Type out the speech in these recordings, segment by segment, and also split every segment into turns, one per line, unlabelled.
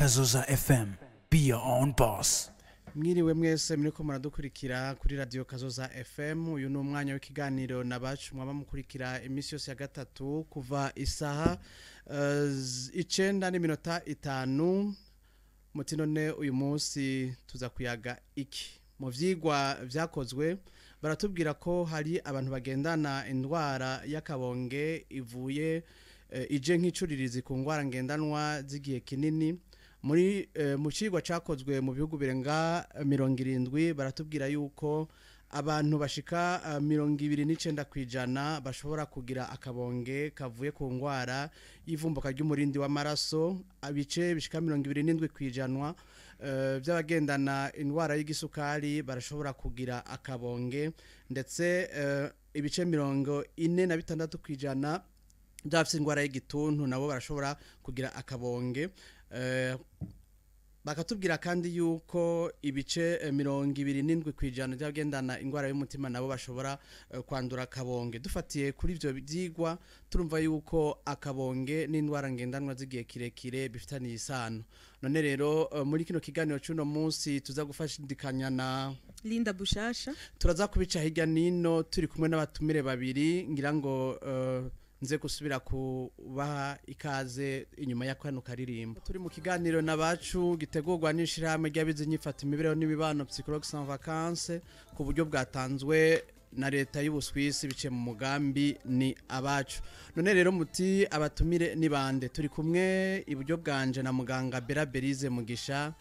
Kazoza FM. Be your own boss.
Mwiriwe mwese muriko muradukurikira kuri Radio Kazoza FM. Uyu ni umwanya w'ikiganiro nabacu mwaba mukurikira iminsi yose ya gatatu kuva isaha 9:05. Muti none uyu munsi tuza kuyaga iki? Mu vyigwa vyakozwe baratubwira ko hari abantu bagendana indwara y'akabonge ivuye ije nk'icuririzi ku ndwara ngendanwa z'igihe kinini. Muri mu cigwa cakozwe mu bihugu birenga 70 baratubwira yuko abantu bashika 29% bashobora kugira akabonge kavuye ku ndwara y'ivumbuka ry'umurindi w'amaraso. Abice bishika 27% by'abagendana indwara y'igisukari barashobora kugira akabonge, ndetse ibice 46% by'abafite indwara y'igituntu nabo barashobora kugira akabonge. Bakatubwira kandi yuko ibice 27% by'abagendana indwara y'umutima nabo bashobora kwandura akabonge. Dufatiye kuri ivyo byigwa turumva yuko akabonge n'indwara ngendanwa z'igihe kirekire bifitaniye isano. None rero muri kino kiganiro cy'uno munsi tuza gufashidikanya na
Linda Bushasha,
turaza kubica hirya nino turi kumwe n'abatumire babiri, ngira ngo nze gusubira kubaha ikaze inyuma ya kano karirimbo. Turi mu kiganiro nabacu gitegurwa n'ishirahamwe ry'abize inyifata imibereho n'imibano Psychologues sans vacances ku buryo bwatanzwe na leta y'Ubuswisi bice mu mugambi ni abacu. None rero muti abatumire ni bande? Turi kumwe iburyo bwanje na muganga Bera Berize Mugisha,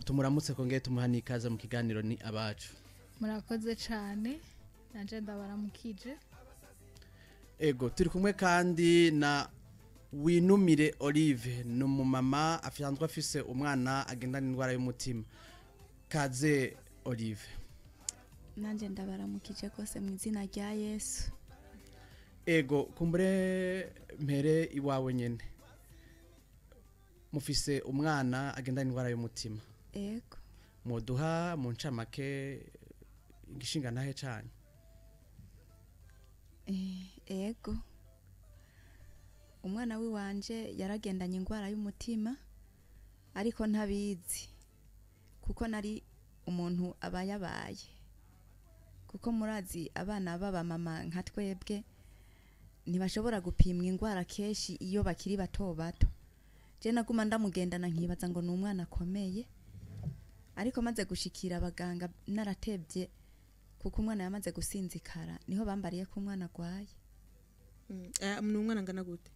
tumuramutse kongeye tumuha n'ikaze mu kiganiro ni abacu.
Murakoze cyane, nanje ndabaramukije.
Ego, turi kumwe kandi na Winumire Olive, ni umumama asanzwe afise umwana agendana indwara y'umutima. Kaze Olive.
Nanje ndabaramukije kose mu izina rya Yesu.
Ego, kumbure mpere iwawe nyene. Mufise umwana agendana indwara y'umutima.
Ego.
Muduha mu ncamake igishinga ntahe cane.
Ego, umwana wiwanje yaragendanye indwara y'umutima ariko ntabizi, kuko nari umuntu abayabaye, kuko murazi abana baba mama nka twebwe ntibashobora gupimwa indwara kenshi iyo bakiri bato bato. Je naguma ndamugendana nkibaza ngo ni umwana akomeye, ariko maze gushikira abaganga naratebye kuko umwana yamaze gusinzikara, niho bambariye ko umwana agwaye.
Ni umwana angana gute?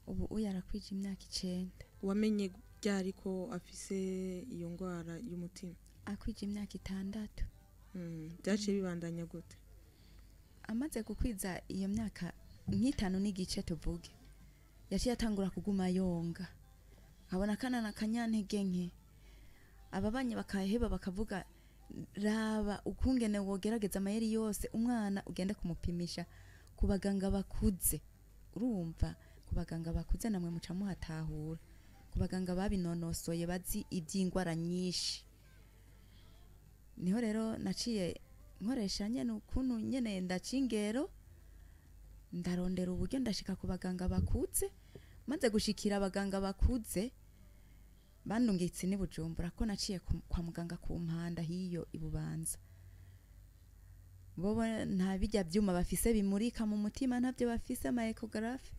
Ubu uyu arakwije imyaka 9.
Wamenye ryari ko afise iyo ndwara y'umutima?
Akwije imyaka 6.
Byaciye bibandanya gute?
Amaze gukwiza iyo myaka nk'itanu n'igice tuvuge, yaciye atangura kuguma yonga, nkabona kana na kanyantege nke. Ababanye bakaheba bakavuga, raba ukungene wogerageza amayeri yose umwana ugende kumupimisha ku baganga bakuze. Urumva, ku baganga bakuze namwe muca muhatahura, ku baganga babinonosoye bazi iby'ingwara nyinshi. Niho rero naciye nkoresha nyene ukuntu nyene ndacingero, ndarondera uburyo ndashika ku baganga bakuze. Maze gushikira abaganga bakuze bandungitse ni Bujumbura, ko naciye kwa muganga ku mpanda hiyo ibubanza. Bobo nta bijya byuma bafise bimurika mu mutima, ntavyo bafise ama ecographe,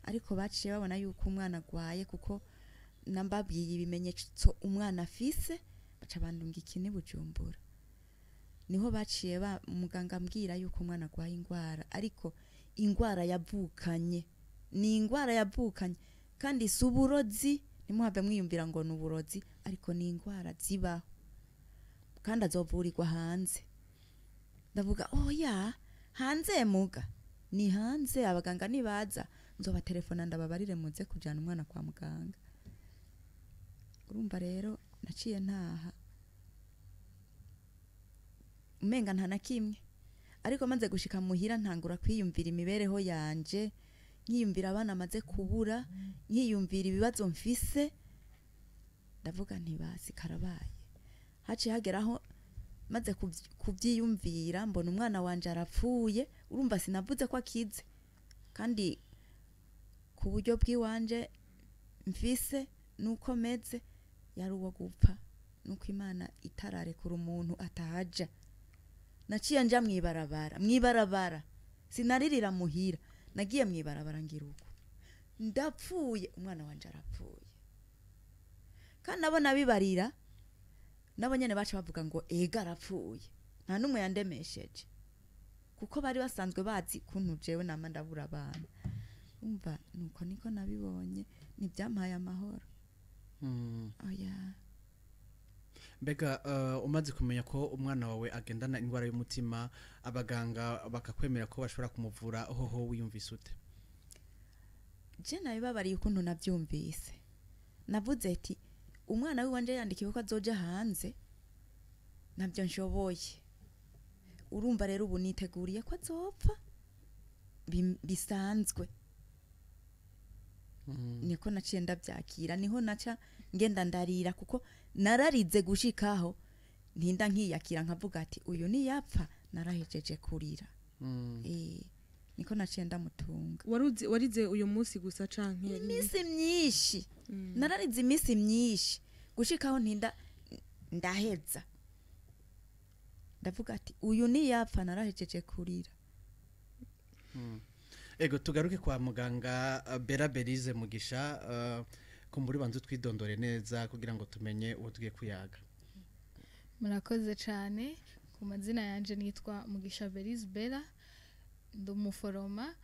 ariko baciye babona yuko umwana agwaye, kuko nambabwiye ibimenyetso umwana afise, baca bandungika ni Bujumbura. Niho baciye ba muganga ambwira yuko umwana agwaye ingwara, ariko ingwara yavukanye, ni ingwara yavukanye kandi si uburozi. Nimuhave mwiyumvira ngo ni uburozi, ariko ni ingwara zibaho kandi azovurirwa hanze. Ndavuga oya, hanze muga ni hanze, abaganga nibaza nzoba telefona ndababarire muze kujana umwana kwa muganga. Urumva rero naciye ntaha umenga nta na kimwe, ariko maze gushika muhira ntangura kwiyumvira imibereho yanje, nkiyumvira abana maze kubura, nkiyumvira ibibazo mfise. Ndavuga nti basi karabaye. Haciye hageraho maze kuvyiyumvira mbona umwana wanje arapfuye. Urumva sinavuze ko akize, kandi ku buryo bw'iwanje mfise Nuko meze yari uwo gupfa, nuko Imana itararekura umuntu atahaja. Naciye nja mwibarabara, mwibarabara, sinaririra muhira, nagiye mwibarabara ngira uko ndapfuye, umwana wanje arapfuye. Kandi nabo nabibarira, nabo nyene baca bavuga ngo ega arapfuye, nta n'umwe yandemesheje, kuko bari basanzwe bazi kuntu jewe nama ndabura abana. Umva, nuko niko nabibonye, ntibyampaye amahoro. Oya.
Mbega umaze kumenya ko umwana wawe agendana indwara y'umutima, abaganga bakakwemera ko bashobora kumuvura, hoho wiyumvise ute?
Je nabibabariye ukuntu nabyumvise. Navuze ati umwana wiwanje yandikiwe ko azoja hanze, nabyo nshoboye. Urumva rero ubu niteguriye ko azopfa bisanzwe. Niko naciye ndabyakira, niho naca ngenda ndarira, kuko nararize gushikaho ntinda nkiyakira, nkavuga ati uyu niyapfa narahejeje kurira. Niko naciye ndamutunga.
Waruzi warize uyu munsi gusa canke yari
Iminsi myinshi. Nararize iminsi myinshi gushikaho ntinda ndaheza, ndavuga ati uyu niyapfa narahejeje kurira.
Ego, tugaruke kwa muganga Bera Berize Mugisha. Kumbura banze twidondore neza kugira ngo tumenye uwo tugiye kuyaga.
Murakoze cyane. Ku mazina yanjye nitwa Mugisha Berize Bera, ndi umuforoma,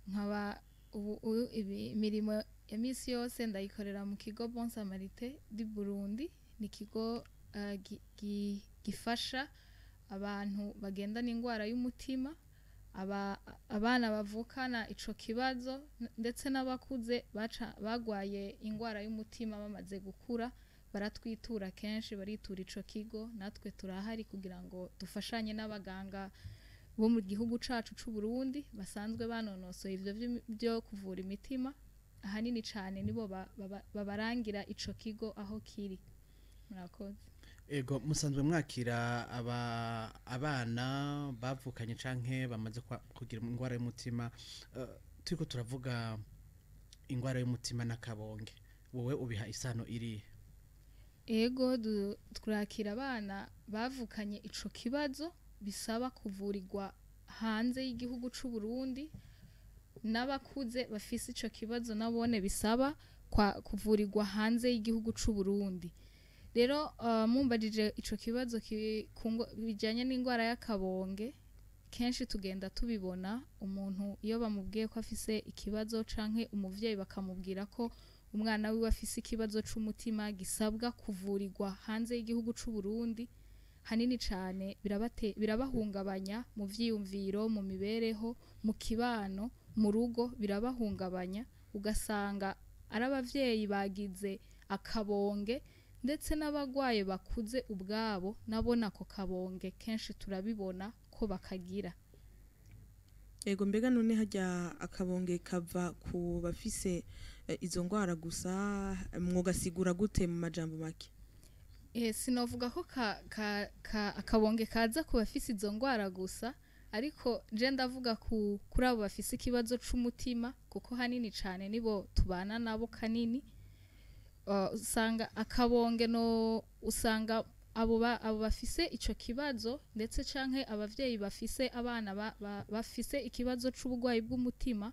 nkaba ubu imirimo ya minsi yose ndayikorera mu kigo Bon Samaritain du Burundi. Ni ikigo gifasha abantu bagendana indwara y'umutima, abana bavukana ico kibazo, ndetse n'abakuze bagwaye indwara y'umutima bamaze gukura, baratwitura kenshi, baritura ico kigo. Natwe turahari kugira ngo dufashanye n'abaganga bo mu gihugu cacu c'u Burundi basanzwe banonosoye ivyo byo kuvura imitima. Ahanini cane nibo babarangira ico kigo aho kiri. Murakoze.
Ego, musanzwe mwakira abana bavukanye canke bamaze kugira indwara y'umutima. Turiko turavuga indwara y'umutima n'akabonge, wowe ubiha isano iri?
Ego, turakira abana bavukanye ico kibazo bisaba kuvurirwa hanze y'igihugu c'u Burundi, n'abakuze bafise ico kibazo nabone bisaba kuvurirwa hanze y'igihugu c'u Burundi. Rero mumbajije ico kibazo bijanye n'indwara y'akabonge, kenshi tugenda tubibona umuntu iyo bamubwiye ko afise ikibazo, canke umuvyeyi bakamubwira ko umwana wiwe afise ikibazo c'umutima gisabwa kuvurirwa hanze y'igihugu c'u Burundi, hanini cane birabahungabanya mu vyiyumviro, mu mibereho, mu kibano, mu rugo birabahungabanya, ugasanga ari abavyeyi bagize akabonge, ndetse n'abagwaye bakuze ubwabo nabona ako kabonge kenshi turabibona ko bakagira.
Ego, mbega none harya akabonge kava ku bafise izo ngwara gusa, mwogasigura gute mu majambo make?
Sinovuga ko akabonge kaza ku bafise izo ngwara gusa, ariko je ndavuga kuri abo bafise ikibazo c'umutima, kuko hanini cane nibo tubana nabo kanini. Usanga akabonge no usanga abo bafise ico kibazo, ndetse canke abavyeyi bafise abana bafise ikibazo c'ubugwayi bw'umutima.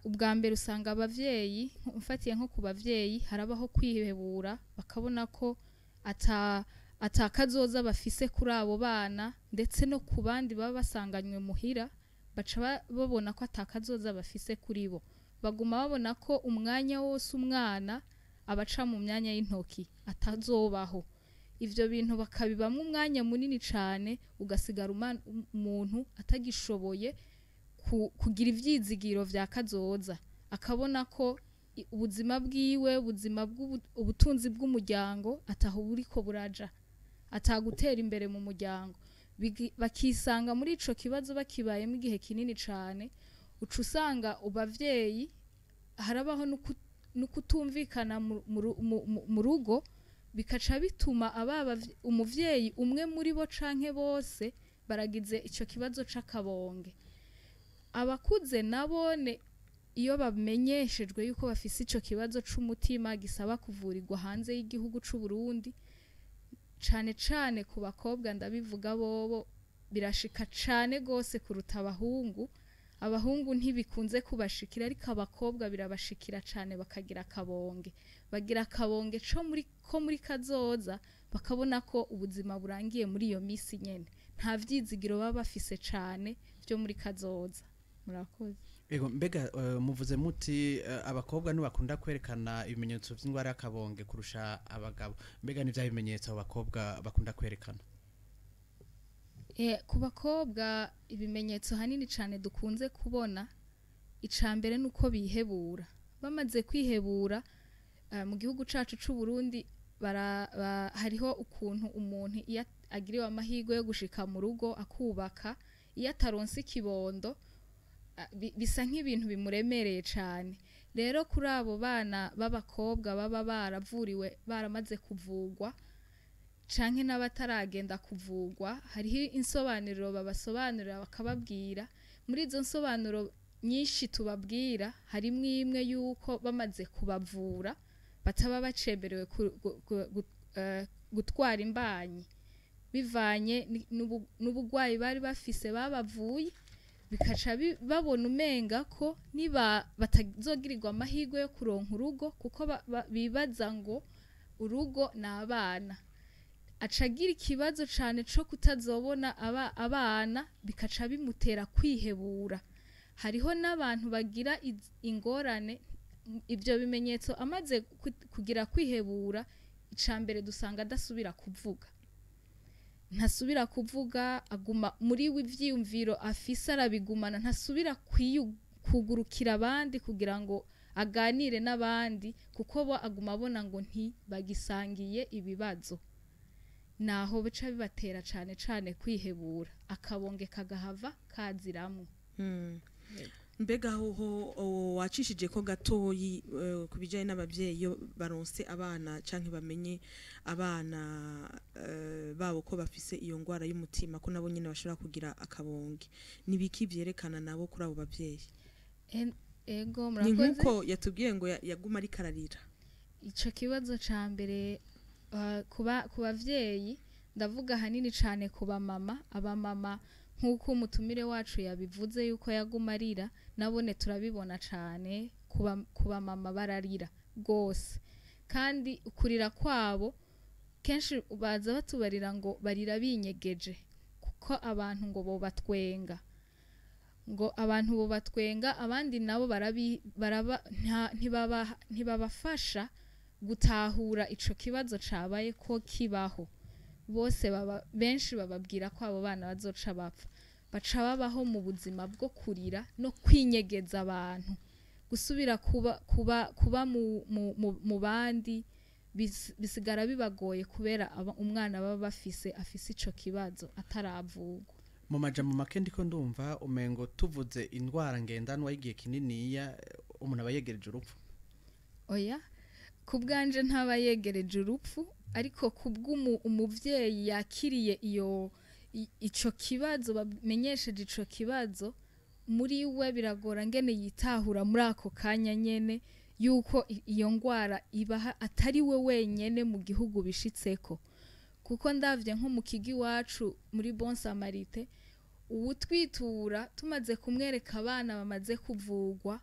Ubwa mbere usanga abavyeyi, mfatiye nko ku bavyeyi, harabaho kwihebura, bakabona ko atakazoza bafise kuri abo bana, ndetse no ku bandi baba basanganywe muhira, baca babona ko atakazoza bafise kuri bo. Baguma babona ko umwanya wose umwana abaca mu myanya y'intoki atazobaho. Ivyo bintu bakabibamwo umwanya munini cane, ugasigara umuntu atagishoboye kugira ivyizigiro vya kazoza, akabona ko ubuzima bwiwe, ubuzima ubutunzi bw'umuryango ataho buriko buraja, atagutera imbere mu muryango. Bakisanga muri ico kibazo bakibayemo igihe kinini cane. Uca usanga abavyeyi harabaho nukutumvikana mu rugo, bikaca bituma umuvyeyi umwe muri bo canke bose baragize ico kibazo c'akabonge. Abakuze nabone Iyo bamenyeshejwe yuko bafise ico kibazo c'umutima gisaba kuvurirwa hanze y'igihugu c'u Burundi, cane cane ku bakobwa ndabivuga, bobo birashika cane gose kuruta abahungu. Abahungu ntibikunze kubashikira, ariko abakobwa birabashikira cane, bakagira akabonge, bagira akabonge co muri ko muri kazoza, bakabona ko ubuzima burangiye muri iyo misi nyene, nta vyizigiro baba bafise cane vyo muri kazoza. Murakoze.
Ego, mbega muvuze muti abakobwa ntibakunda kwerekana ibimenyetso by'indwara y'akabonge kurusha abagabo. Mbega ni bya bimenyetso abo bakobwa bakunda kwerekana?
Ku bakobwa ibimenyetso hanini cyane dukunze kubona, icya mbere ni uko bihebura. Bamaze kwihebura, mu gihugu cyacu c'u Burundi hariho ukuntu umuntu iyo agiriwe amahirwe yo gushika mu rugo akubaka, iyo ataronse ikibondo bisa nk'ibintu bimuremereye cyane. Rero kuri abo bana b'abakobwa baba baravuriwe, baramaze kuvugwa canke n'abataragenda kuvugwa, hariho insobanuro babasobanurira, bakababwira. Muri izo nsobanuro nyinshi tubabwira, harimwo imwe y'uko bamaze kubavura bataba bacemerewe gutwara imbanyi, bivanye n'ubugwayi bari bafise babavuye, bikaca babona umenga ko niba batazogirirwa amahirwe yo kuronka urugo, kuko bibaza ngo urugo ni abana, acagira ikibazo cane co kutazobona abana, bikaca bimutera kwihebura. Hariho n'abantu bagira ingorane. Ibyo bimenyetso, amaze kugira kwihebura, ica mbere dusanga adasubira kuvuga, ntasubira kuvuga, aguma muri we, ivyiyumviro afise arabigumana, ntasubira kugurukira abandi kugira ngo aganire n'abandi, kuko bo aguma abona ngo ntibagisangiye ibibazo. Naho bica bibatera cane cane kwihebura, akabonge kagahava kaziramwo.
Mbega hoho wacishije ko gatoyi ku bijyanye n'ababyeyi, iyo baronse abana canke bamenye abana babo ko bafise iyo ngwara y'umutima, ko nabo nyine bashobora kugira akabonge, ni biki vyerekana nabo kuri abo bavyeyi?
Ego.
Ni
Murakoze.
nk'uko yatubwiye ngo yaguma ariko ararira.
Ico kibazo ca mbere, kuba ku bavyeyi, ndavuga hanini cane ku bamama. Abamama, nk'uko umutumire wacu yabivuze yuko yaguma arira, nabone turabibona cane ku bamama, bararira rwose, kandi ukurira kwabo kenshi baza batubarira ngo barira binyegeje, kuko abantu ngo bobatwenga, ngo abantu bobatwenga. Abandi nabo baraba ntibabafasha gutahura ico kibazo cabaye ko kibaho. Bose baba, benshi bababwira ko abo bana bazoca bapfa. Baca babaho mu buzima bwo kurira no kwinyegeza abantu, gusubira kuba mu bandi bisigara bibagoye, kubera umwana baba bafise afise ico kibazo ataravugwa.
Mu majambo make, ndiko ndumva umengo tuvuze indwara ngendanwa y'igihe kininiya, umuntu aba yegereje urupfu.
Oya, ku bwanje ntaba yegereje urupfu, ariko ku bw'umuvyeyi yakiriye iyo ico kibazo, bamenyesheje ico kibazo, muri we biragora ngene yitahura muri ako kanya nyene yuko iyo ngwara ibaha, atari we wenyene mu gihugu bishitseko. Kuko ndavye nko mu kigo iwacu muri Bon Samaritain, uwutwitura tumaze kumwereka abana bamaze kuvugwa,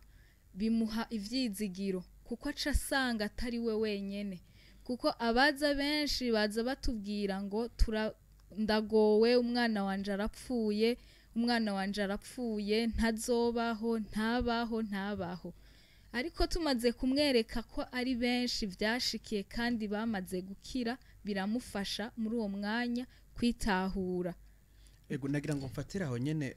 bimuha ivyizigiro, kuko aca asanga atari we wenyene. Kuko abaza benshi baza batubwira ngo tura ndagowe, umwana wanje arapfuye, umwana wanje arapfuye, ntazobaho, ntabaho, ntabaho. Ariko tumaze kumwereka ko ari benshi vyashikiye kandi bamaze gukira, biramufasha muri uwo mwanya kwitahura.
Ego, nagira ngo mfatire aho nyene,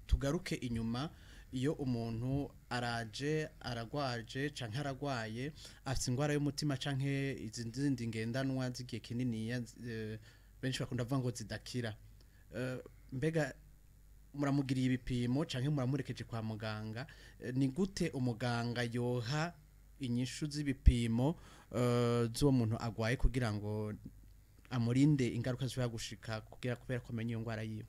tugaruke inyuma. Iyo umuntu araje aragwaje canke aragwaye, afite ingwara y'umutima canke izindi zindi ngendanwa z'igihe kininiya, benshi bakunda kuvuga ngo zidakira, mbega muramugiriye ibipimo canke muramurekeje kwa muganga, ni gute umuganga yoha inyishu z'ibipimo z'uwo muntu agwaye kugira ngo amurinde ingaruka zishobora gushika kugira kubera ko amenya iyo ngwara yiwe?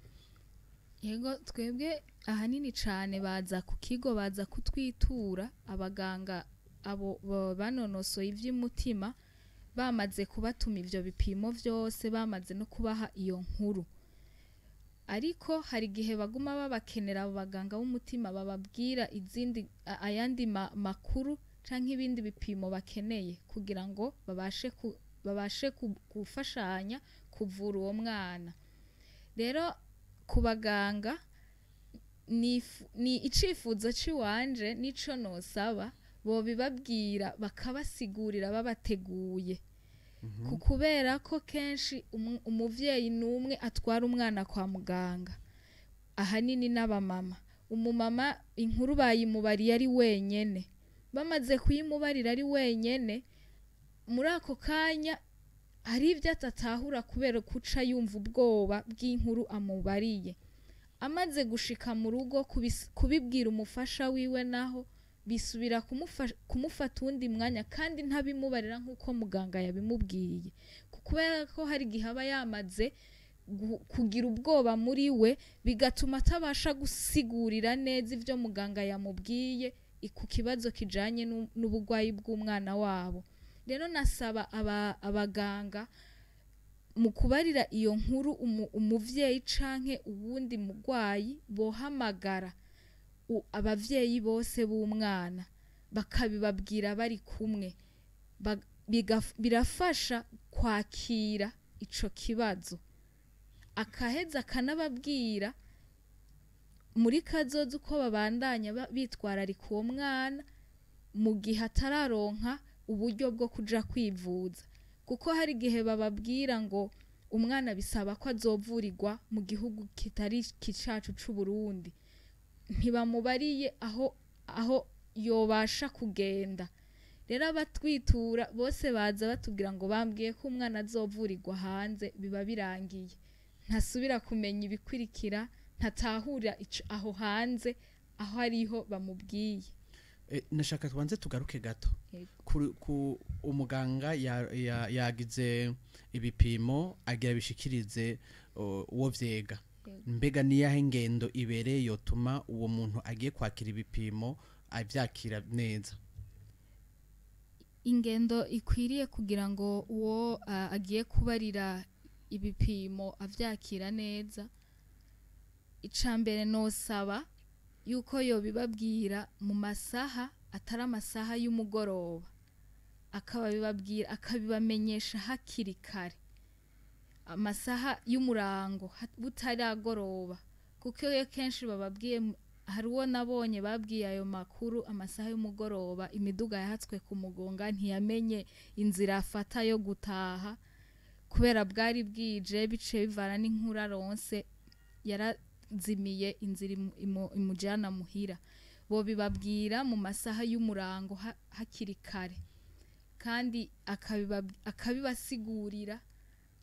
Yego, twebwe ahanini cyane baza ku kigo, baza kutwitura abaganga abo banonosoye iby'umutima, bamaze kubatuma ibyo bipimo byose, bamaze no kubaha iyo nkuru. Ariko hari igihe baguma babakenera, abo baganga b'umutima bababwira izindi ayandi makuru canke ibindi bipimo bakeneye kugira ngo babashe gufashanya kuvura uwo mwana. Rero ku baganga ni icifuzo ciwanje, nico nosaba, bobibabwira bakabasigurira babateguye. Kubera ko kenshi umuvyeyi n'umwe atwara umwana kwa muganga, ahanini n'abamama. Umumama inkuru bayimubariye ari wenyene, bamaze kuyimubarira ari wenyene, muri ako kanya hari ibyo atatahura kubera kuca yumva ubwoba bw'inkuru amubariye. Amaze gushika mu rugo kubibwira umufasha wiwe, naho bisubira kumufata uwundi mwanya, kandi ntabimubarira nk'uko muganga yabimubwiye, kubera ko hari igihe aba yamaze kugira ubwoba muri we, bigatuma atabasha gusigurira neza ibyo muganga yamubwiye ku kibazo kijanye n'ubugwayi bw'umwana wabo. Rero nasaba abaganga mu kubarira iyo nkuru umuvyeyi canke uwundi mugwayi, bohamagara abavyeyi bose b'umwana bakabibabwira bari kumwe. Birafasha kwakira ico kibazo, akaheza akanababwira muri kazoza uko babandanya bitwararika uwo mwana mu gihe atararonka uburyo bwo kuja kwivuza. Kuko hari igihe bababwira ngo umwana bisaba ko azovurirwa mu gihugu kitari kicacu c'u Burundi, ntibamubariye aho yobasha kugenda. Rero abatwitura bose baza batubwira ngo bambwiye ko umwana azovurirwa hanze, biba birangiye, ntasubira kumenya ibikurikira, ntatahura aho hanze aho ariho bamubwiye.
Nashaka tubanze tugaruke gato ku umuganga yagize ibipimo agira bishikirize uwo vyega. Mbega niyahe ngendo ibereye yotuma uwo muntu agiye kwakira ibipimo avyakira neza?
Ingendo ikwiriye kugira ngo uwo agiye kubarira ibipimo avyakira neza, icambere nosaba yuko yobibabwira mu masaha atari amasaha y'umugoroba, akabibabwira akabibamenyesha hakiri kare, amasaha y'umurango butaragoroba. Kuko iyo kenshi bababwiye, hari uwo nabonye babwiye ayo makuru amasaha y'umugoroba, imiduga yahatswe ku mugonga, ntiyamenye inzira afata yo gutaha kubera bwari bwije, bice bivana n'inkuru aronse, yarazimiye inzira imujyana muhira. Bo bibabwira mu masaha y'umurango hakiri kare, kandi akabibasigurira.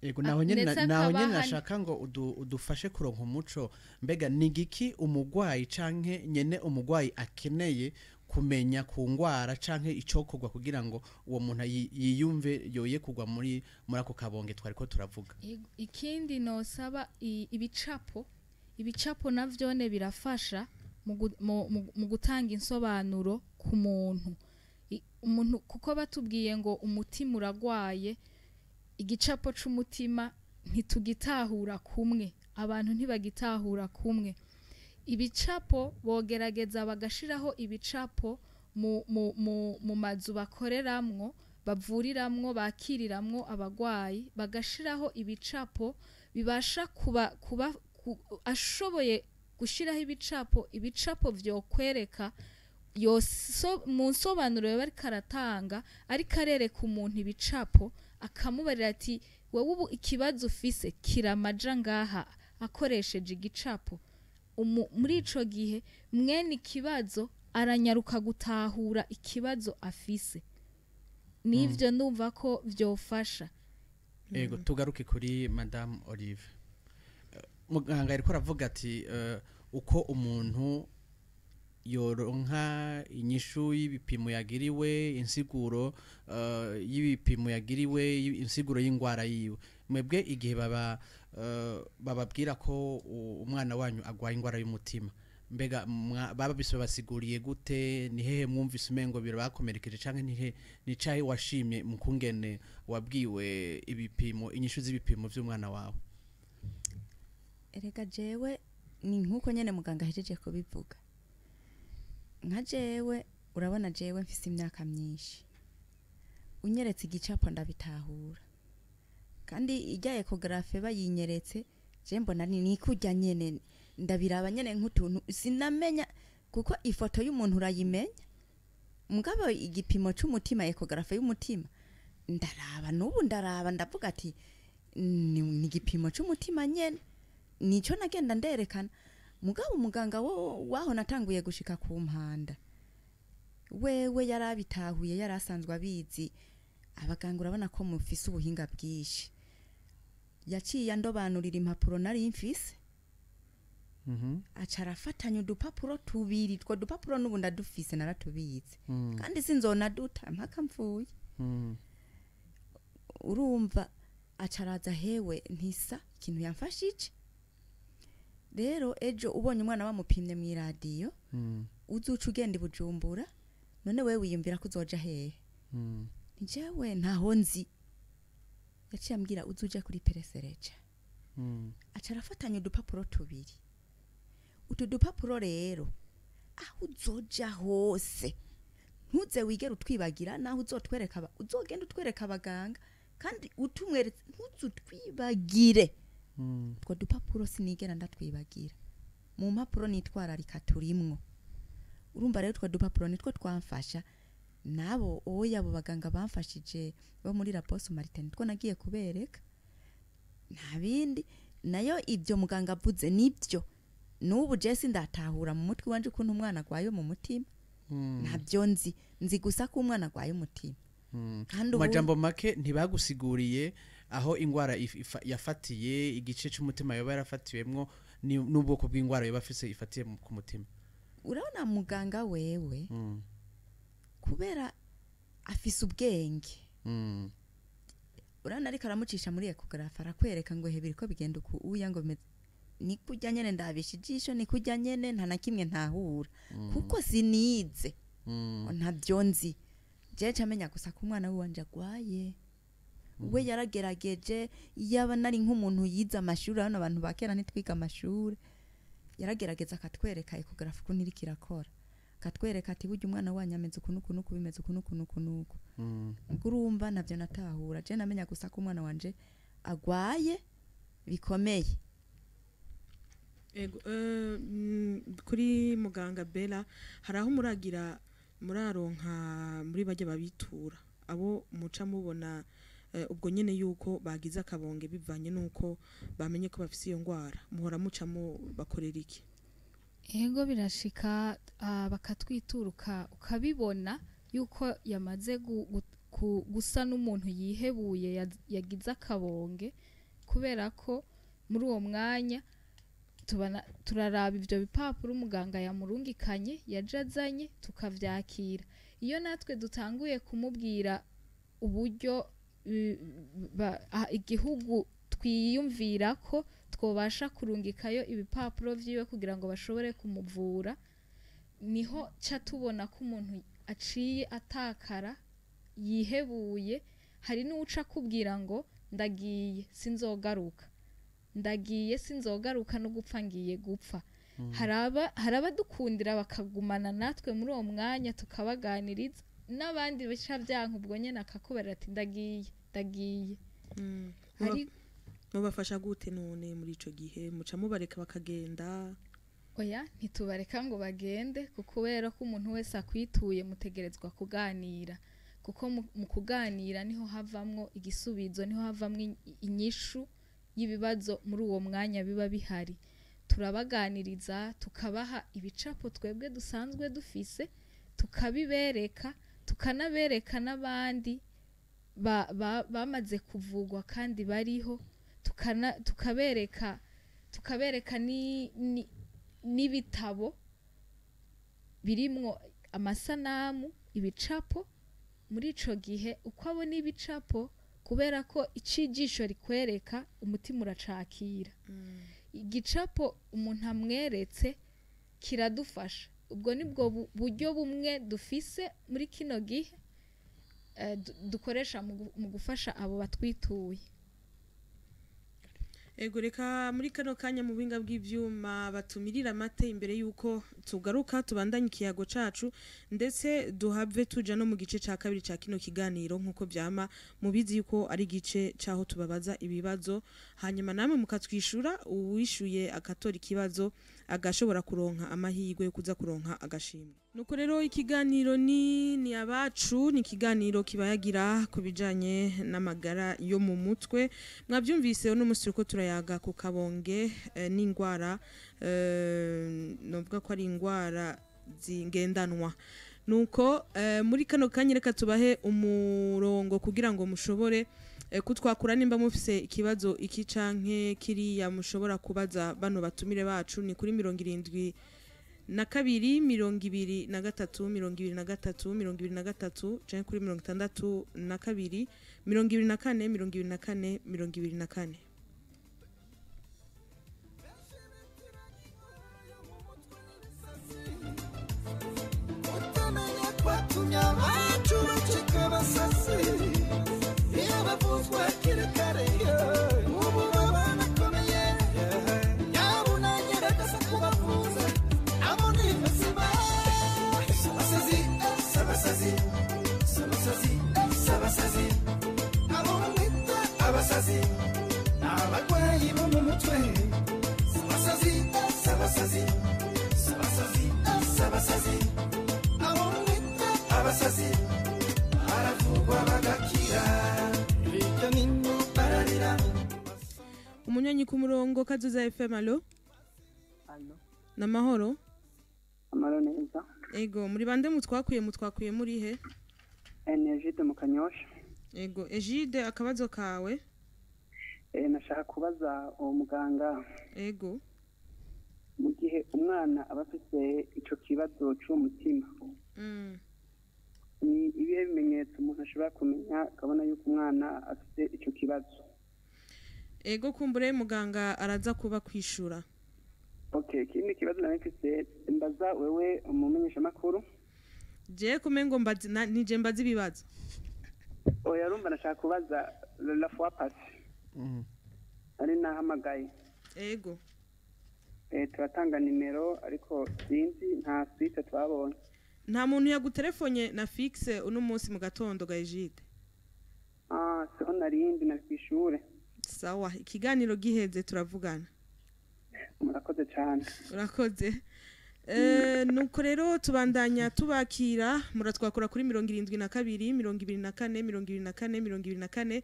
Yego, naho nyene nashaka ngo udufashe kuronka umuco. Mbega ni giki umugwayi canke nyene umugwayi akeneye kumenya ku ngwara canke icokorwa kugira ngo uwo muntu yiyumve yoye kugwa muri ako kabonge twariko turavuga?
Ikindi nosaba ibicapo navyone birafasha mu gutanga insobanuro ku muntu. Umuntu kuko batubwiye ngo umutima uragwaye, igicapo c'umutima ntitugitahura kumwe, abantu ntibagitahura kumwe. Ibicapo bogerageza bagashiraho ibicapo mu mazu bakoreramwo, bavuriramwo, bakiriramwo abagwayi, bagashiraho ibicapo bibasha kuba ashoboye gushiraho ibicapo vyokwereka mu nsobanuro bari karatanga, ariko arereka umuntu ibicapo akamubarira ati wowe ubu ikibazo ufise kiramaja ngaha, akoresheje igicapo. Muri ico gihe mwene ikibazo aranyaruka gutahura ikibazo afise. Nivyo ndumva ko vyofasha.
Ego, tugaruke kuri Madame Olive. Muganga ariko aravuga ati uko umuntu yoronka inyishu y'ibipimo yagiriwe, insiguro y'ibipimo yagiriwe, insiguro y'ingwara yiwe. Mwebwe igihe baba bababwira ko umwana wanyu agwaye ingwara y'umutima, mbega baba basiguriye gute? Ni hehe mwumvise umengo birabakomerekeje, canke nihe nicaye washimye mu kungene wabwiwe ibipimo, inyishu z'ibipimo vy'umwana wawe?
Erega jewe ni nkuko nyene muganga ahejeje kubivuga. Nka jewe, urabona, jewe mfise imyaka myinshi, unyeretse igicapo ndabitahura. Kandi ijya échographie bayinyeretse, je mbona ni kurya nyene, ndabiraba nyene nk'utuntu sinamenya, kuko ifoto y'umuntu urayimenya, mugabo igipimo c'umutima, échographie y'umutima, ndaraba n'ubu, ndaraba ndavuga ati ni igipimo c'umutima nyene, nico nagenda nderekana. Mugabo umuganga wo waho natanguye gushika ku Mpanda, wewe yarabitahuye, yari asanzwe abizi. Abaganga urabona ko mufise ubuhinga bwinshi. Yaciye andobanurira impapuro nari mfise, aca arafatanya udupapuro tubiri. Two dupapuro n'ubu ndadufise, naratubitse, kandi sinzonaduta mpaka mvuye. Urumva, aca araza, hewe ntisa ikintu yamfashije. Rero ejo ubonye umwana bamupimye mu iradiyo, uzuca ugenda i Bujumbura. None wewe wiyumvira ko uzoja hehe? Ni jewe ntaho nzi. Yaciye ambwira uzuja kuri peresereja. Aca arafatanya udupapuro tubiri. Utu dupapuro rero, aho uzoja hose ntuze wigere utwibagira. Naho uzotwereka uzogenda utwereka abaganga, kandi utumweretse, ntuzutwibagire. Utwo dupapuro sinigera ndatwibagira. Mu mpapuro nitwararika turimwo. Urumva rero, utwo dupapuro nitwo twamfasha. Nabo oya, abo baganga bamfashije bo muri La Bonne Samaritain, nitwo nagiye kubereka, nta bindi. Nayo ibyo muganga avuze nibyo. N'ubu je sindatahura mu mutwe wanje ukuntu umwana agwaye mu mutima. Ntabyo nzi, nzi gusa ko umwana agwaye umutima. Kandi
Mu
ubu
majambo make, ntibagusiguriye aho ingwara yafatiye, igice c'umutima yoba yarafatiwemwo, n'ubwoko bw'ingwara yoba afise ifatiye ku mutima?
Urabona, muganga wewe, kubera afise ubwenge, urabona ariko aramucisha muri échographie, arakwereka ngo he biriko bigenda uku, uya ngo bimeze ni kurya nyene. Ndabisha ijisho, ni kurya nyene, nta na kimwe ntahura, kuko sinize, ntabyo nzi. Jewe camenya gusa ko umwana wanje agwaye. We yaragerageje. Yaba nari nk'umuntu yize amashuri, hano abantu ba kera ntitwiga amashuri, yaragerageza akatwereka échographie ukuntu iriko irakora, akatwereka ati burya umwana wanyu ameze uku n'uku n'uku, bimeze uku n'uku n'uku n'uku. Ubwo urumva ntabyo natahura. Je namenya gusa ko umwana wanje agwaye bikomeye.
Ego, kuri muganga Bella, hari aho muragira muraronka muri bajya babitura, abo muca mubona ubwo nyene yuko bagize akabonge bivanye nuko bamenye ko bafise iyo ngwara, muhora muca mu bakorera iki?
Ego, birashika, bakatwituruka, ukabibona yuko yamaze gusa n'umuntu yihebuye, yagize akabonge, kubera ko muri uwo mwanya tubana turaraba ivyo bipapuro umuganga yamurungikanye, yaje azanye, tukavyakira. Iyo natwe dutanguye kumubwira uburyo igihugu twiyumvira ko twobasha kurungikayo ibipapuro vyiwe kugira ngo bashobore kumuvura, niho ca tubona ko umuntu aciye atakara, yihebuye. Hari n'uca akubwira ngo ndagiye sinzogaruka, ndagiye sinzogaruka, no gupfa ngiye gupfa. Hari abadukundira bakagumana natwe muri uwo mwanya, tukabaganiriza, n'abandi bica byanka ubwo nyene, akakubarira ati ndagiye, ndagiye. Hari
Mubafasha gute none muri ico gihe? Muca mubareka bakagenda?
Oya, ntitubareka ngo bagende, kuko kubera ko umuntu wese akwituye mutegerezwa kuganira, kuko mu kuganira niho havamwo igisubizo, niho havamwo inyishu y'ibibazo muri uwo mwanya biba bihari. Turabaganiriza, tukabaha ibicapo twebwe dusanzwe dufise, tukabibereka, tukanabereka n'abandi bamaze kuvugwa kandi bariho, tukabereka n'ibitabo birimwo amasanamu, ibicapo. Muri ico gihe uko abona ibicapo Kubera ko icijisho rikwereka umutima uracakira. Igicapo umuntu amweretse kiradufasha. Ubwo nibwo buryo bumwe dufise muri kino gihe dukoresha mu gufasha abo batwituye.
Ego, reka muri kano kanya mu buhinga bw'ivyuma batumirira amate imbere yuko tugaruka tubandanye ikiyago cacu, ndetse duhave tuja no mu gice ca kabiri ca kino kiganiro. Nkuko vyama mubizi yuko ari igice caho tubabaza ibibazo, hanyuma namwe mukatwishura. Uwishuye akatora ikibazo agashobora kuronka amahirwe yo kuza kuronka agashimwe. Nuko rero ikiganiro ni abacu, ni ikiganiro kibayagira ku bijanye n'amagara yo mu mutwe. Mwabyumvise, uno munsi turiko turayaga ku kabonge n'ingwara, novuga ko ari ingwara zingendanwa. Nuko muri kano kanya reka tubahe umurongo kugira ngo mushobore kutwakura nimba mufise ikibazo iki canke kiriya mushobora kubaza bano batumire bacu. Ni kuri 72 23 23 23, canke kuri 62 24 24 24.
Utamenya kwatumye abacu bacika abasasi. Iyo bavuzwa hakiri kare, ubu baba bakomeye. Yabunanyeragasa kubavuza, abo ni bazima. Abasazi, abasazi, abasazi, abasazi, abo mwita abasazi ni abarwayi bo mu mutwe. Abasazi, abasazi, abasazi, abasazi, abo mwita abasazi baravugwa bagakira, hirya nino bararira.
Umunywanyi ku murongo, Kazoza FM, allo?
Allo.
Namahoro?
Amahoro neza.
Ego, muri bande mutwakuye muri he?
Egide mu Kanyosha.
Ego Egide, akabazo kawe?
Nashaka kubaza uwo muganga.
Ego.
Mu gihe umwana aba afise ico kibazo c'uwo mutima, ni ibihe bimenyetso umuntu ashobora kumenya akabona yuko umwana afite ico kibazo?
Ego, kumbure muganga araza kuba kwishura.
Okay, ikindi kibazo nari mfise mbaza wewe umumenyeshamakuru.
Je kumengo mbazi nije mbazi ibibazo.
Oya, urumva nashaka kubaza la fois passée nari nahamagaye.
Ego.
Turatanga nimero ariko sinzi, nta suite twabonye.
Nta muntu yagutelefone na fixe uno munsi mu gatondo ga Egide?
Ah, siho narindi, nari kw'ishure.
Sawa, ikiganiro giheze turavugana.
Murakoze cane.
Urakoze. Nuko rero tubandanya tubakira, muratwakura kuri 72 24 24 24,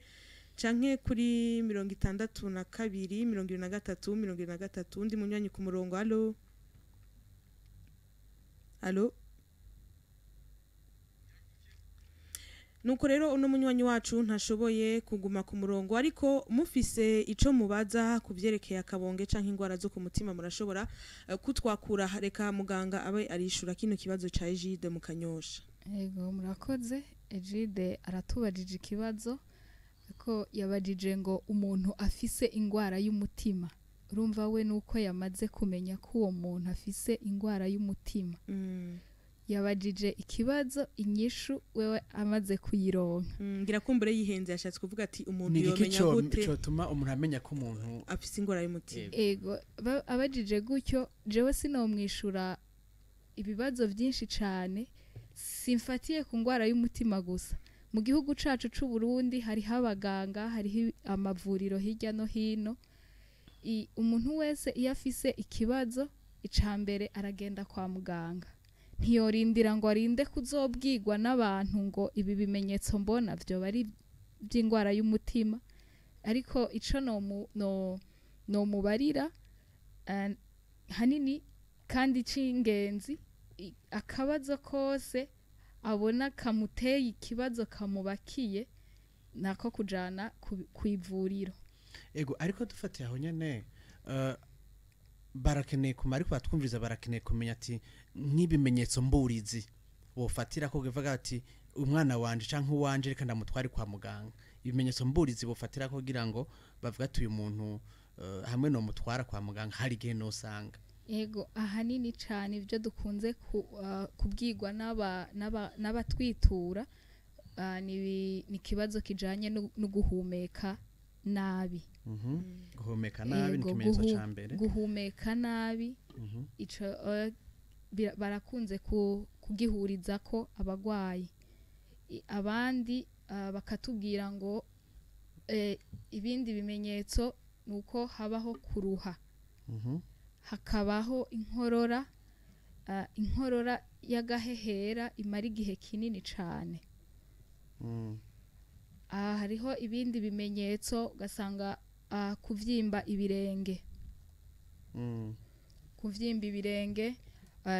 canke kuri 62 23 23. Undi munywanyi ku murongo, allo, allo? Nuko rero uno munywanyi wacu ntashoboye kuguma ku murongo, ariko mufise ico mubaza ku vyerekeye akabonge canke ingwara zo ku mutima murashobora kutwakura. Reka muganga abe arishura kino kibazo ca Egide mu Kanyosha.
Ego, murakoze. Egide aratubajije ikibazo ko yabajije ngo umuntu afise ingwara y'umutima, urumva we nuko yamaze kumenya ko uwo muntu afise ingwara y'umutima, yabajije ikibazo, inyishu wewe amaze kuyironka.
Ngira kumbure yihenze, yashatse kuvuga ati umuntu
Ni igiki
yomenya gute
cotuma umuntu amenya ko umuntu
afise ingwara y'umutima?
Ego, abajije gutyo, jewe sinomwishura ibibazo byinshi cyane simfatiye ku ngwara y'umutima gusa. Mu gihugu cacu c'u Burundi hariho abaganga, hariho amavuriro hirya no hino. Umuntu wese iyo afise ikibazo, icambere aragenda kwa muganga, ntiyorindira ngo arinde kuzobwirwa n'abantu ngo ibi bimenyetso mbona vyoba ari by'ingwara y'umutima. Ariko ico no nomubarira hanini kandi c'ingenzi, akabazo kose abona kamuteye ikibazo kamubakiye nako kujana kw'ivuriro.
Ego, ariko dufatiye aho nyene, barakeneye kumara, ariko batwumviriza barakeneye kumenya ati nk'ibimenyetso mburizi wofatira ko uvuga ati umwana wanje canke uwanje reka ndamutware kwa muganga. Ibimenyetso mburizi bofatira kugira ngo bavuga ati uyu muntu hamwe no mutwara kwa muganga hari igihe nosanga.
Yego, ahanini cyane ibyo dukunze kubwirwa n'abatwitura ni ikibazo kijanye no guhumeka nabi.
Guhumeka nabi ni
Yego,
ikimenyetso ca mbere.
Guhumeka nabi ico barakunze kugihuriza ko abagwayi. Abandi bakatubwira ngo ibindi bimenyetso nuko habaho kuruha, hakabaho inkorora, inkorora y'agahehera imara igihe kinini cane. Hariho ibindi bimenyetso ugasanga kuvyimba ibirenge, kuvyimba ibirenge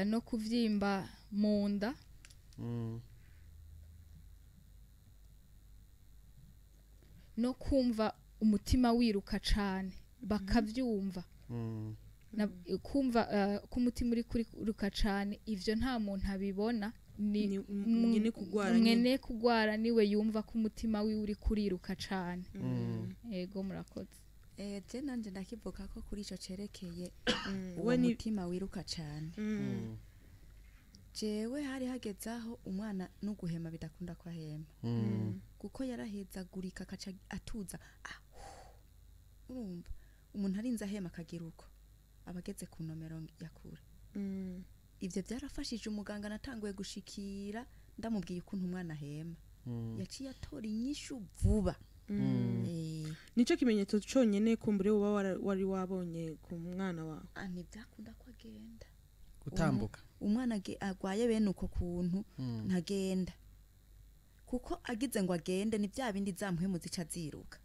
no kuvyimba mu nda, no kumva umutima wiruka cane bakavyumva. Kumva ko umutima uri kuriruka cane, ivyo nta muntu abibona, ni
mwene kugwara nyene.
Mwene kugwara niwe yumva ko umutima wiwe uri kuriruka cane. Yego, murakoze.
Je nanje ndakivuga ko kuri ico cerekeye uwo
We ni
mutima wiruka cane. Jewe hari hageze aho umwana no guhema bidakunda ko ahema, kuko yarahezagurika akaca atuza urumva umuntu arinze ahema akagira uko aba ageze ku nomero ya kure. Ivyo byarafashije umuganga, natanguye gushikira ndamubwiye ukuntu umwana ahema, yaciye atora inyishu vuba.
Nico kimenyetso conyene kumbure uba wari wabonye ku mwana wawe?
Ntibyakunda ko agenda
gutambuka.
Umwana agwaye bene uko kuntu ntagenda, kuko agize ngo agende ni bya bindi za mpwemu zica ziruka.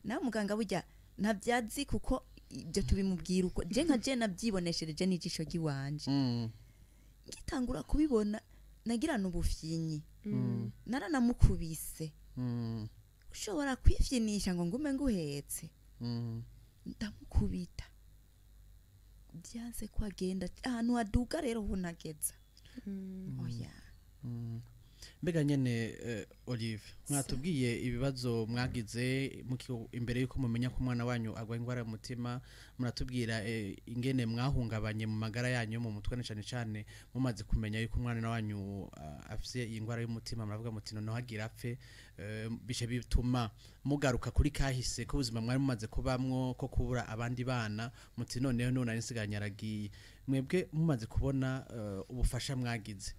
Nawe muganga burya ntabyazi, kuko ibyo tubimubwira uko je nka je nabyiboneshereje n'ijisho ry'iwanje. Ngitangura kubibona nagirana ubufyinyi, naranamukubise. Ushobora kwifyinisha ngo ngume nguhetse, ndamukubita byanse ko agenda ahantu haduga rero ho nageza oya.
Mbega nyene Olive, mwatubwiye ibibazo mwagize imbere yuko mumenya ko umwana wanyu agwaye ingwara y'umutima, muratubwira ingene mwahungabanye mu magara yanyu mu mutwe, na cane cane mumaze kumenya yuko umwana wanyu afise iyi ngwara y'umutima, muravuga muti noneho agira apfe, bice bituma mugaruka kuri kahise ko ubuzima mwari mumaze kubamwo ko kubura abandi bana, muti noneho none nsigaranye aragiye. Mwebwe mumaze kubona ubufasha mwagize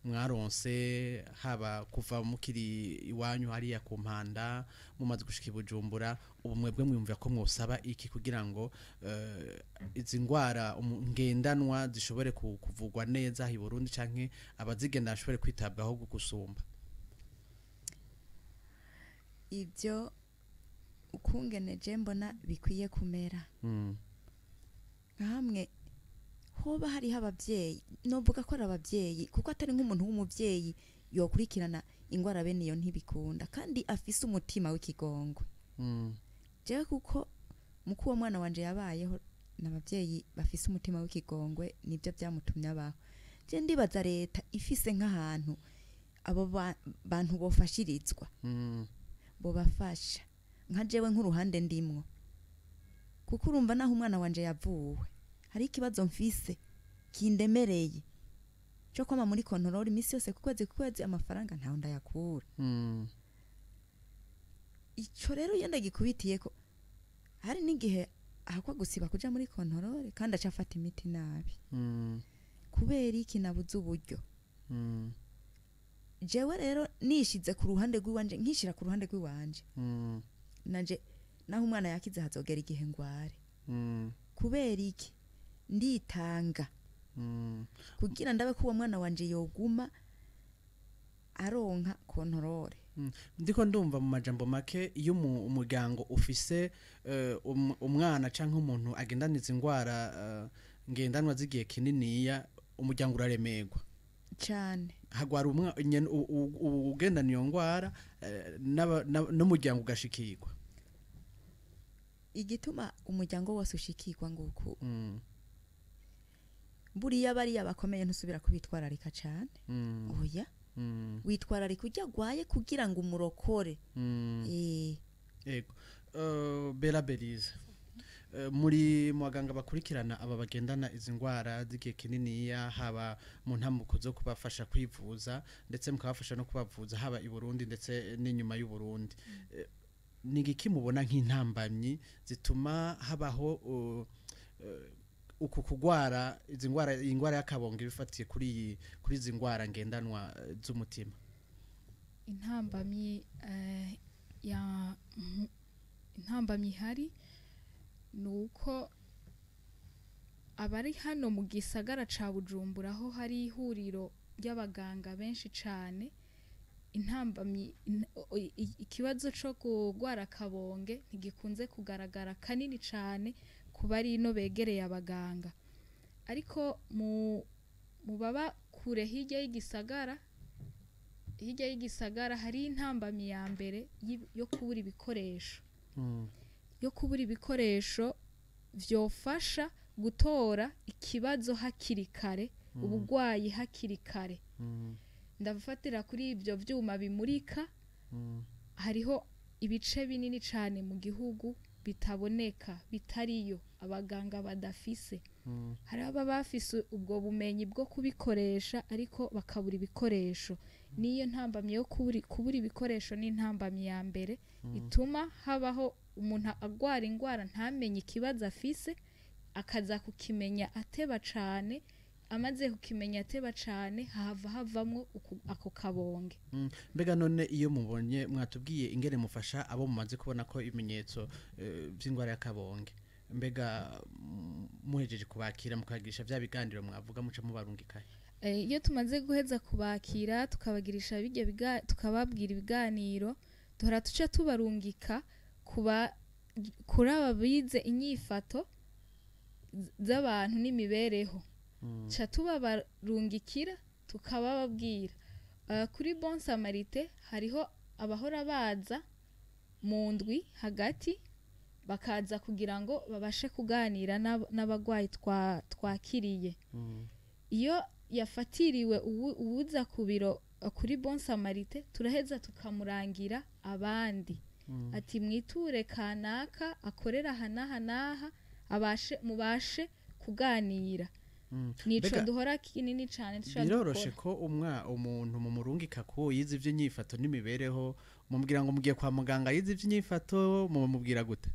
mwaronse, haba kuva mukiri iwanyu hariya ku Mpanda mumaze gushika i Bujumbura, ubu mwebwe mwiyumvira ko mwosaba iki kugira ngo izi ngwara ngendanwa zishobore kuvugwa neza aha i Burundi, canke abazigenda bashobore kwitabwaho gusumba?
Ibyo ukungeneje mbona bikwiye kumera nka hamwe hoba hariho abavyeyi, novuga ko ari abavyeyi kuko atari nk'umuntu w'umuvyeyi yokurikirana ingwara bene iyo ntibikunda, kandi afise umutima w'ikigongwe. Jewe kuko muko uwo mwana wanje yabayeho n'abavyeyi bafise umutima w'ikigongwe, nibyo byamutumye abaho. Je ndibaza leta ifise nk'ahantu abo bantu bofashirizwa, bobafasha nka jewe nk'uruhande ndimwo, kuko urumva naho umwana wanje yavuwe hari ikibazo mfise kindemereye cyo kwama muri contrôle imisi yose ku kwezi ku kwezi, amafaranga ntaho ndayakura. Ico rero iyo ndagikubitiyeko hari n'igihe ahakwa gusiba kuja muri contrôle kandi aca afata imiti nabi. Kubera iki? Nabuze uburyo. Jewe rero nishize ku ruhande rw'iwanje, nkishira ku ruhande rw'iwanje, nanje naho umwana yakize hazogera igihe ngware. Kubera iki? Nditanga kugira ndabe ko uwo mwana wanje yoguma aronka contrôle.
Ndiko ndumva mu majambo make, iyo umuryango ufise umwana canke umuntu agendana izi ngwara ngendanwa z'igihe kininiya, umuryango uraremerwa
cane.
Hagwara ugendana iyo ngwara n'umuryango ugashikirwa.
Igituma umuryango wose ushikirwa nguku, buriya bariya bakomeye ntusubira kubitwararika cane. Oya. Witwararika urya agwaye kugira ngo umurokore.
Yego. Bera Berize, muri mu baganga bakurikirana aba bagendana izi ndwara z'igihe kininiya, haba mu ntambuko zo kubafasha kwivuza ndetse mukabafasha no kubavuza, haba i Burundi ndetse n'inyuma y'u Burundi, ni igiki mubona nk'intambamyi zituma habaho uku kugwara izi ndwara, iyi ndwara y'akabonge bifatiye kuri izi ndwara ngendanwa z'umutima?
Intambamyi intambamyi ihari ni uko abari hano mu gisagara ca Bujumbura, aho hari ihuriro ry'abaganga benshi cane, intambamyi ikibazo co kugwara akabonge ntigikunze kugaragara kanini cane ku bari ino begereye abaganga, ariko mu baba kure hirya y'igisagara, hari intambamyi ya mbere yo kubura ibikoresho, yo kubura ibikoresho vyofasha gutora ikibazo hakiri kare, ubugwayi hakiri kare. Ndafatira kuri ibyo vyuma bimurika. Hariho ibice binini cane mu gihugu bitaboneka, bitariyo, abaganga badafise. Hari ababa bafise ubwo bumenyi bwo kubikoresha ariko bakabura ibikoresho. Niyo ntambamyi yo kubura ibikoresho ni intambamyi ya mbere ituma habaho umuntu agwara ingwara ntamenye ikibazo afise, akaza kukimenya ateba cane. Amaze kukimenya ateba cane, hava havamwo ako kabonge.
Mbega none iyo mubonye, mwatubwiye ingene mufasha abo mumaze kubona ko ibimenyetso by'indwara y'akabonge, mbega muhejeje kubakira mukagirisha vya biganiro mwavuga, muca mubarungikahe?
Iyo tumaze guheza kubakira, tukabagirisha tukababwira ibiganiro, duhora tuca tubarungika kuba kuri aba bize inyifato z'abantu n'imibereho. Ca tubabarungikira, tukabababwira. Kuri Bon Samaritain hariho abahora baza mu ndwi hagati, bakaza kugira ngo babashe kuganira n'abagwayi twakiriye. Iyo yafatiriwe uwuza ku biro kuri Bon Samaritain, turaheza tukamurangira abandi, ati mwiture kanaka akorera aha n'aha n'aha, abashe mubashe kuganira. Nico duhora kinini cane dushobora
Biroroshe
dukora.
ko umuntu mu murungika ko yize ivy'inyifato n'imibereho, mumubwira ngo mugiye kwa muganga yize ivy'inyifato, mumubwira gute?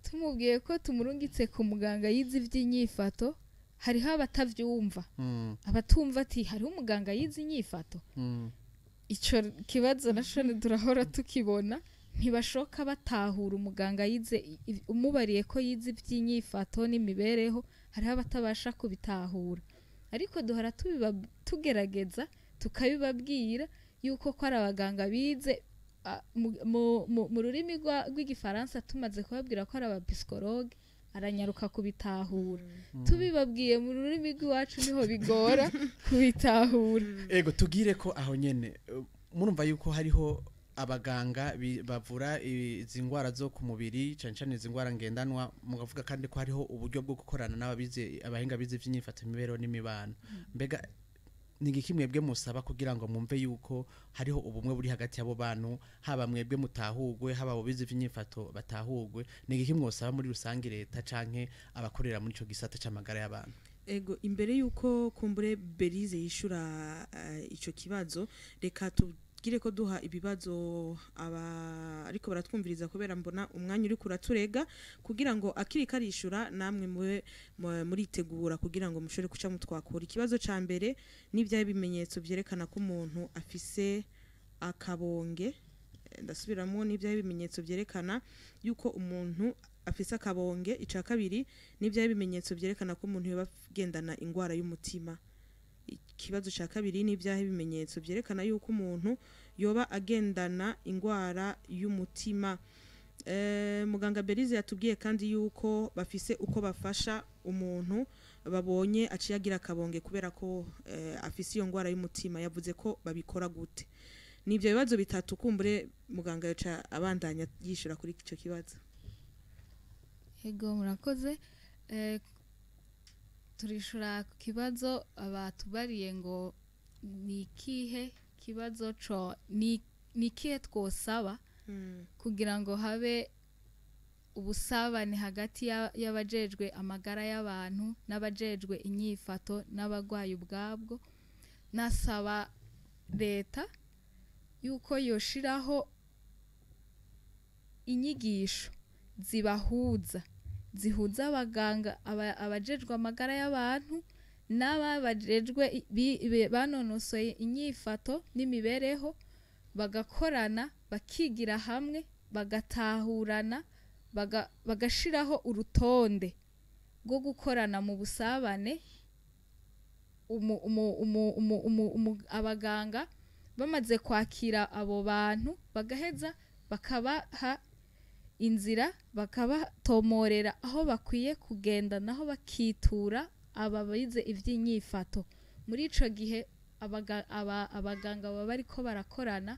Tumubwiye ko tumurungitse ku muganga yize ivy'inyifato, hariho abatavyumva, abatumva ati hariho umuganga yize inyifato. Ico kibazo naco turahora tukibona, ntibashoka batahura umuganga yize umubariye ko yize ivy'inyifato n'imibereho, hariho abatabasha kubitahura, ariko duhora tugerageza tukabibabwira yuko ko ari abaganga bize mu rurimi rw'igifaransa. Tumaze kubabwira ko ari abapsychologue, aranyaruka kubitahura. Tubibabwiye mu rurimi rw'iwacu niho bigora kubitahura.
Ego, tugire ko aho nyene, murumva yuko hariho abaganga bavura izi ndwara zo ku mubiri, cane cane izi ndwara ngendanwa, mugavuga kandi ko hariho uburyo bwo gukorana n'ababize, abahinga bize ivy'inyifato, imibereho n'imibano. Mbega ni igiki mwebwe musaba kugira ngo mwumve yuko hariho ubumwe buri hagati y'abo bantu, haba mwebwe mutahugwe, haba abo bize ivy'inyifato batahugwe? Ni igiki mwosaba muri rusange leta canke abakorera muri ico gisata c'amagara y'abantu?
Ego, imbere yuko kumbure Berize yishura ico kibazo, reka tugire ko duha ibibazo aba ariko baratwumviriza, kubera mbona umwanya uri kuraturega, kugira ngo akiri karishura namwe mube muritegura kugira ngo mushobore kuca mutwakura. Ikibazo ca mbere n'ibyaye bimenyetso vyerekana ko umuntu afise akabonge. Ndasubiramo: n'ibyaye bimenyetso vyerekana yuko umuntu afise akabonge? Ica kabiri, n'ibyaye bimenyetso vyerekana ko umuntu yoba agendana ingwara y'umutima? Ikibazo ca kabiri, n'ibyahe bimenyetso vyerekana yuko umuntu yoba agendana ingwara y'umutima? Muganga Berize yatubwiye kandi yuko bafise uko bafasha umuntu babonye aciye agira akabonge kubera ko afise iyo ngwara y'umutima. Yavuze ko babikora gute? Nivyo bibazo bitatu. Kumbure muganga yoca abandanya yishura kuri ico kibazo.
Ego, murakoze. Turishura ku kibazo batubariye ngo ni ikihe Ikibazo co ni ikihe twosaba kugira ngo habe ubusabane hagati y'abajejwe amagara y'abantu n'abajejwe inyifato n'abagwayi ubwabwo. Nasaba leta yuko yoshiraho inyigisho zibahuza, zihuza abaganga, abajejwe amagara y'abantu n'ababajejwe banonosoye inyifato n'imibereho, bagakorana, bakigira hamwe, bagatahurana, bagashiraho urutonde rwo gukorana mu busabane. Abaganga bamaze kwakira abo bantu, bagaheza bakabaha inzira, bakabatomorera aho bakwiye kugenda naho bakitura aba bize ivy'inyifato. Muri ico gihe abaganga baba bariko barakorana,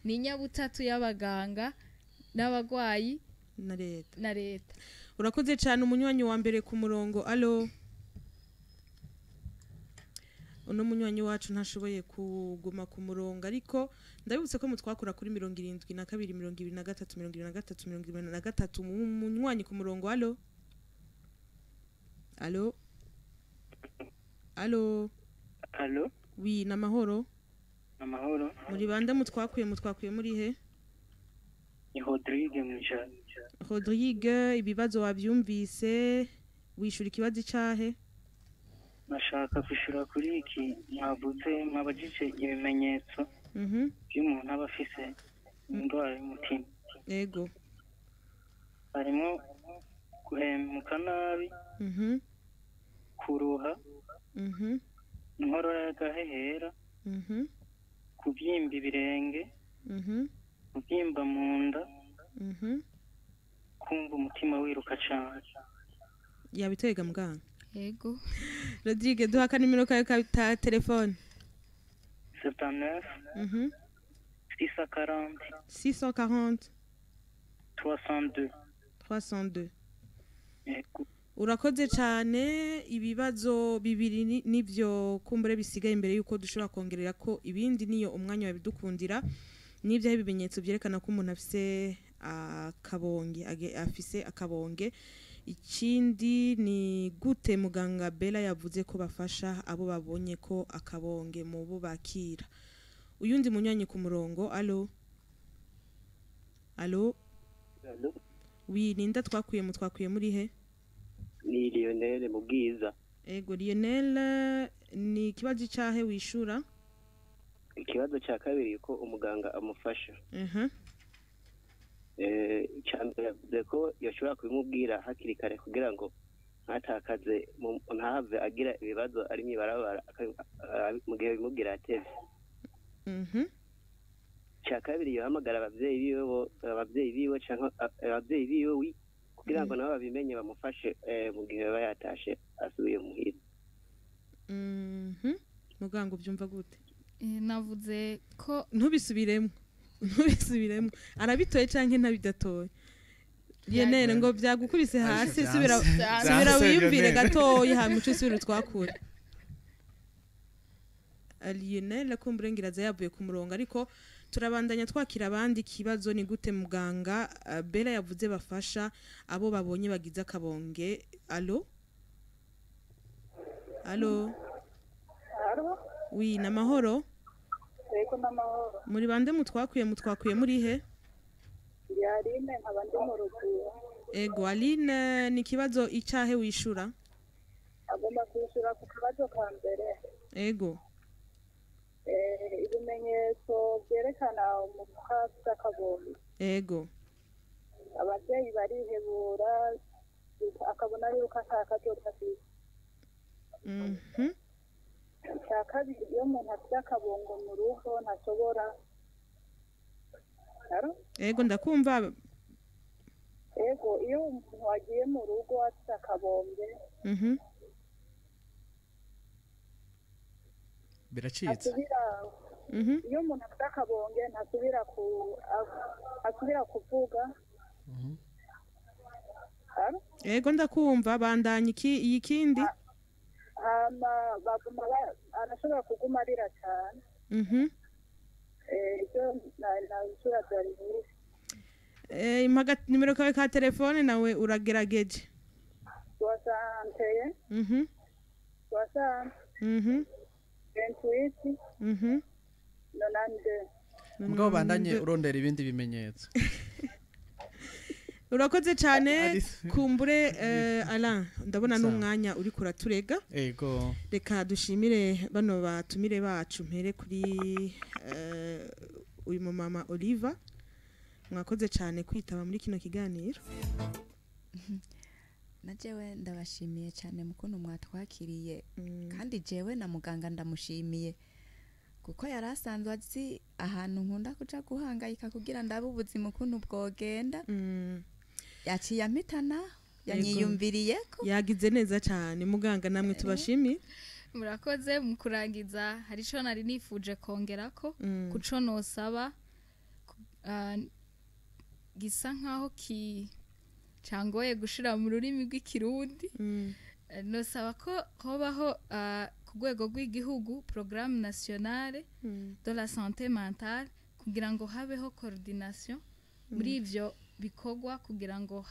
ni inyabutatu y'abaganga n'abagwayi
na leta.
Na leta.
Urakoze cyane. Umunywanyi wa mbere ku murongo, alo. Uno munywanyi wacu ntashoboye kuguma ku murongo, ariko ndabibutse ko mutwakura kuri 72 23 23 23. Umunywanyi ku murongo, alo, alo, alo.
Alo.
Oui, namahoro.
Amahoro.
Muri bande mutwakuye? Mutwakuye muri he?
Ni Rodrigue Mwijana.
Rodrigue, ibibazo wabyumvise, wishura ikibazo icahe?
Nashaka kwishura kuri iki mwavuze, mwabajije ibimenyetso by'umuntu aba afise indwara y'umutima.
Yego.
Harimo guhemuka nabi, kuruha, inkorora y'agahehera, kubyimba ibirenge, kubyimba mu nda, kumva umutima wiruka cyane.
Yabitega muganga.
Yego.
Rodrigue, duha akanimero kawe ka telefone.
79 640
640
302
302.
Yego.
Urakoze cyane. Ibibazo bibiri nivyo kumbure bisigaye imbere yuko dushobora kongerera ko ibindi, niyo umwanya wabidukundira. Nibyo ibimenyetso byerekana ko umuntu afise akabonge, afise akabonge. Ikindi ni gute muganga Bella yavuze ko bafasha abo babonye ko akabonge mu bo bakira. Uyundi munywanyi ku murongo, alo, alo.
Alo.
Oui, ninda twakuye? Mutwakuye muri he?
Ni Lionel mu Bwiza.
Ego Lionel, ni ikibazo icahe wishura?
Ikibazo cya kabiri, ko umuganga amufasha. Icya mbere yavuze ko yashobora kubimubwira hakiri kare kugira ngo ntatakaze, ntahave agira ibibazo ari mw'ibarabara, mu gihe bimubwira atevye. Icya kabiri, yohamagara abavyeyi biwe, abavyeyi biwe canke abavyeyi biwe kugira ngo nabo babimenye, bamufashe mu gihe baba yatashe asubiye muhira.
Muganga, ubyumva gute?
Navuze ko
Ntubisubiremo, ntubisubiremo. Arabitoye canke ntabidatoye? Lionel, ngo byagukubise hasi, subira, subira wiyumvire gatoyi, hanyuma uce usubira utwakure. Lionel kumbure ngira yavuye ku murongo, ariko turabandanya twakira abandi. Ikibazo ni gute muganga Bella yavuze bafasha abo babonye bagize akabonge. Alo, alo.
Alo.
Oui, namahoro.
Yego, n'amahoro.
Muri bande mutwakuye? Mutwakuye muri he?
Ndi Aline, nkaba ndi mu Rugwiro.
Ego Aline, ni ikibazo icahe wishura?
Agomba kwishyura ku kabazo ka mbere.
Ego.
Ibimenyetso byerekana umuntu ko afite akabonge.
Ego.
Ababyeyi barihebura, akabona yuko ata kazoza afite. Icya kabiri, iyo umuntu afite akabongo mu rugo ntashobora. Alo?
Ego, ndakumva.
Ego, iyo umuntu agiye mu rugo afite akabonge
Biracitse.
asubira iyo umuntu afite akabonge ntasubira ku asubira kuvuga. Alo?
Ego, ndakumva, bandanya. Iki ikindi?
Hama baguma arashobora kuguma arira cyane. Ibyo nabishura byari nyinshi.
Impaga nimero kawe ka telefone nawe uragerageje.
61 60 28 92.
Mugabo bandanye urondera ibindi bimenyetso.
Urakoze cyane. Kumbure Alain, ndabona
Sawa.
n'umwanya uri kuraturega.
Ego.
Reka dushimire bano batumire bacu, mpere kuri uyu mumama Oliver. Mwakoze cyane kwitaba muri kino kiganiro.
Na jewe ndabashimiye cyane mu kuntu mwatwakiriye, kandi jewe na muganga ndamushimiye kuko yari asanzwe azi ahantu nkunda kuja guhangayika kugira ndabe ubuzima ukuntu bwogenda. Yaciye ampitana, yanyiyumviriyeko.
Yagize neza cyane muganga, namwe tubashimiye.
Murakoze. Mu kurangiza, hari ico nari nifuje kongerako kuco nosaba gisa nkaho ki cangoye gushira mu rurimi rw'ikirundi. Nosaba ko hobaho ku rwego rw'igihugu programme nationale de la santé mentale, kugira ngo habeho coordination muri ivyo bikorwa, kugira ngo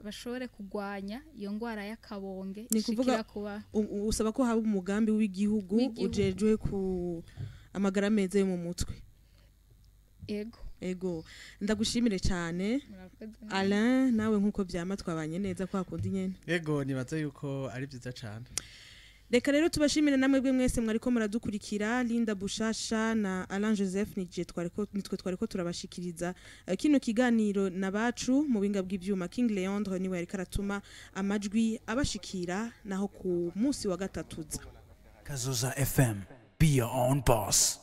bashobore kurwanya iyo ngwara y'akabonge
Ni kuvuga
ishikira kuba
usaba ko haba umugambi w'igihugu
W'igihugu.
ujejwe ku amagara meza yo mu mutwe.
Ego.
Ego, ndagushimire cyane.
Murakoze.
Alain, nawe nkuko vyama twabanye neza kwa kundi nyene.
Ego, nibaza yuko ari byiza cyane.
Reka rero tubashimire namwe bwe mwese mwariko muradukurikira. Linda Bushasha na Alain Joseph nije twariko, nitwe twariko turabashikiriza kino kiganiro nabacu. Mu binga bw'ivyuma, King Leandre niwe yariko aratuma amajwi abashikira. Naho ku munsi wa gatatu za
Kazoza FM. Be your own boss.